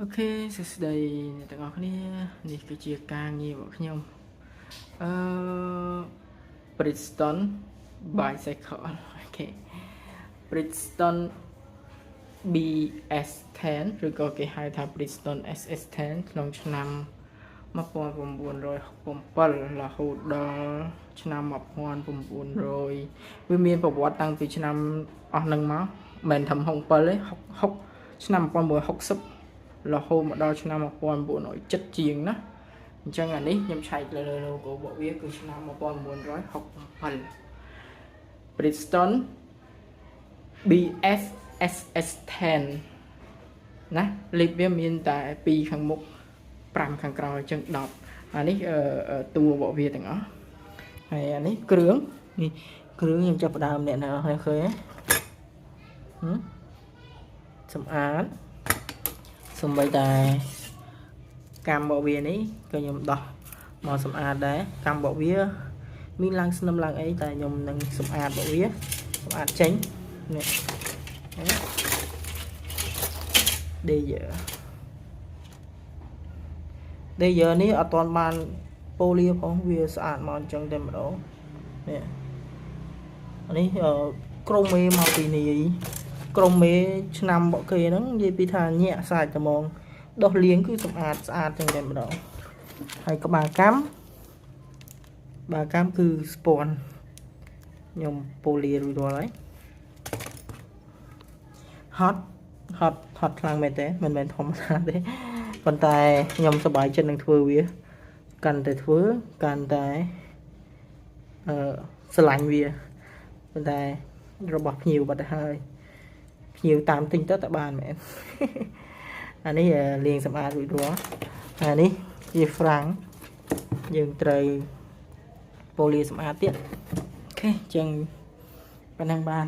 OK សួស្តីអ្នកទាំងអស់គ្នានេះគឺជាការងាររបស់ខ្ញុំអឺ Bridgestone bicycle OK Bridgestone BS10 ឬក៏គេហៅថា Bridgestone SS10 ក្នុងឆ្នាំ1967រហូតដល់ឆ្នាំ1900វាមានប្រវត្តិតាំងពីឆ្នាំអស់នឹងមកមិនមែនត្រឹម67ទេ66ឆ្នាំ1960រហូតមកដល់ឆ្នាំ1970ជាងណាអញ្ចឹងអានេះខ្ញុំឆែកលើ logo របស់វាគឺឆ្នាំ1967 Bridgestone BS SS10 ណាលេខវាមានតែ2ខាងមុខ5ខាងក្រោយអញ្ចឹង10អានេះតួរបស់វាទាំងអស់ហើយអានេះគ្រឿងនេះគ្រឿងខ្ញុំចាប់ផ្ដើមអ្នកនរឃើញទេសម្អាតសំបីតែកម្មរបស់វានេះក៏ខ្ញុំដោះមកសម្អាតដែរកម្មរបស់វាមានឡើងស្នឹមឡើងអីតែខ្ញុំនឹងសម្អាតរបស់វាសម្អាតចេញនេះ Dayer Dayer នេះអត់ទាន់បានប៉ូលាផងវាស្អាតមកអញ្ចឹងតែម្ដងនេះនេះក្រុមមេមកពីនេះក្រុមមេឆ្នាំបកគេហ្នឹងនិយាយពីថាញាក់សាច់តែហ្មងដោះលាងគឺសម្អាតស្អាតចឹងតែម្ដងហើយក្បាលកម្មក្បាលកម្មគឺស្ពាន់ខ្ញុំប៉ូលារួចរាល់ហើយហត់ហត់ហត់ខ្លាំងមែនទេមិនមែនធម្មតាទេប៉ុន្តែខ្ញុំសប្បាយចិត្តនឹងធ្វើវាកាន់តែធ្វើកាន់តែអឺស្រឡាញ់វាប៉ុន្តែរបស់ភ្ញៀវបាត់ទៅហើយភ្ញៀវតាមទិញទៅតែបានមែនអានេះលាងសម្អាតរួចរាល់អានេះជាហ្វ្រាំងយើងត្រូវប៉ូលាសម្អាតទៀត OK អញ្ចឹងប៉ុណ្ណឹងបាន